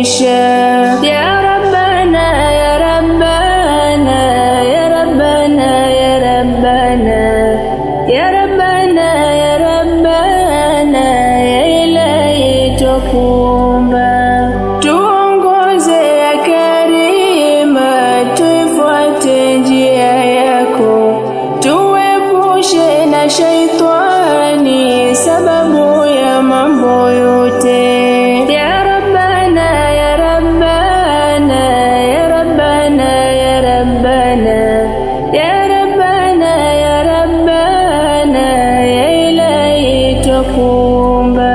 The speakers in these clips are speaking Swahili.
kwisha. Ya Rabbana, ya Rabbana, ya Rabbana, ya Rabbana, ya Rabbana, ya Rabbana, ya Ilahi twakuomba, tuongoze ya Karima, tuifuate njia yako, tuepushe na shaitani, sababu ya mambo yote. Ya Rabbana, ya Rabbana, ya Rabbana, ya Rabbana, ya Rabbana, ya Rabbana, ya Ilahi twakuomba,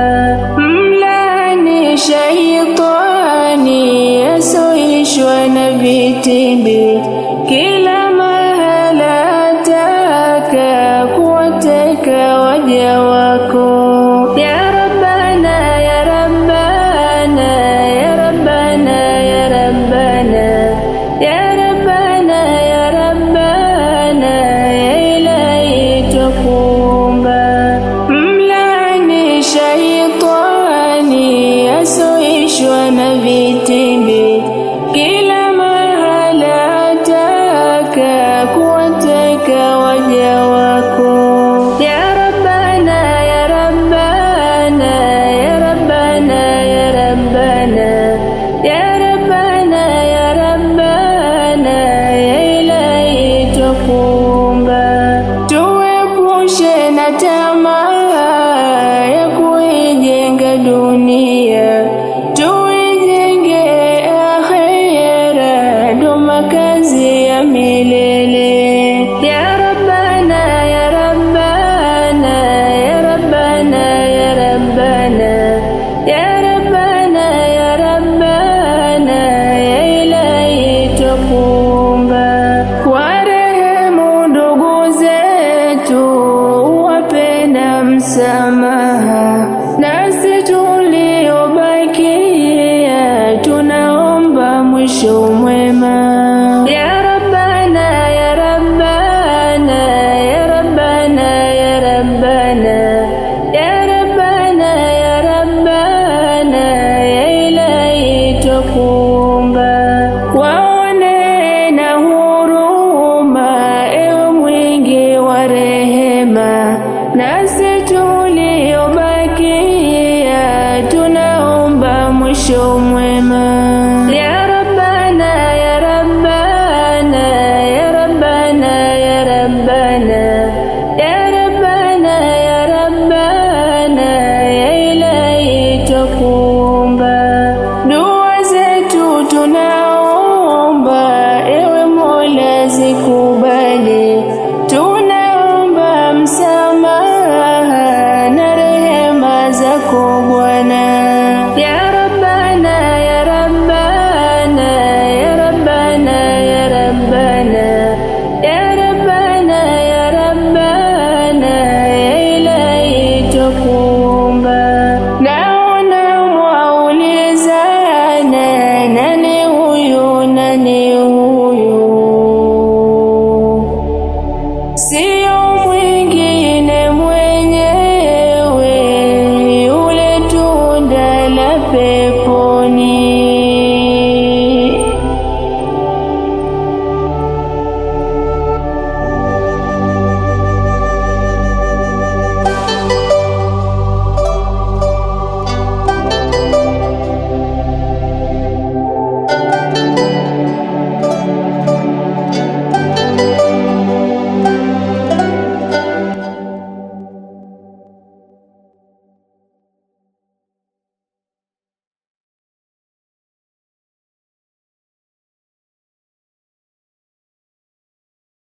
mlani shaitani asoishwa na vitimbi, kila mahala ataka kuwateka waja wako. Ya Rabbana, ya Rabbana, ya Rabbana, ya Rabbana, ya Rabbana, ya Rabbana, ya Ilahi twakuomba, mlani shaitani asoishwa na vitimbi, kila mahala ataka kuwateka waja wako. Ya Rabbana, ya Rabbana, ya Rabbana, ya Rabbana, ya Rabbana, ya Rabbana, ya Ilahi twakuomba, tuepushe na tamaa ya kuijenga dunia, tuijenge akhera, ndo makazi ya milele. Ya Rabbana, ya Rabbana, ya Rabbana, ya Rabbana, ya Rabbana, ya Rabbana, ya Ilahi twakuomba, warehemu ndugu zetu, wape na msamaha, nasi tuliobakia tunaomba mwisho mwema. Ya Rabbana, ya Rabbana, ya Rabbana, ya Rabbana, ya Rabbana, ya Rabbana, ya Ilahi twakuomba, waone na huruma, ewe mwingi wa rehema, nasi tuliobakia tunaomba mwisho mwema.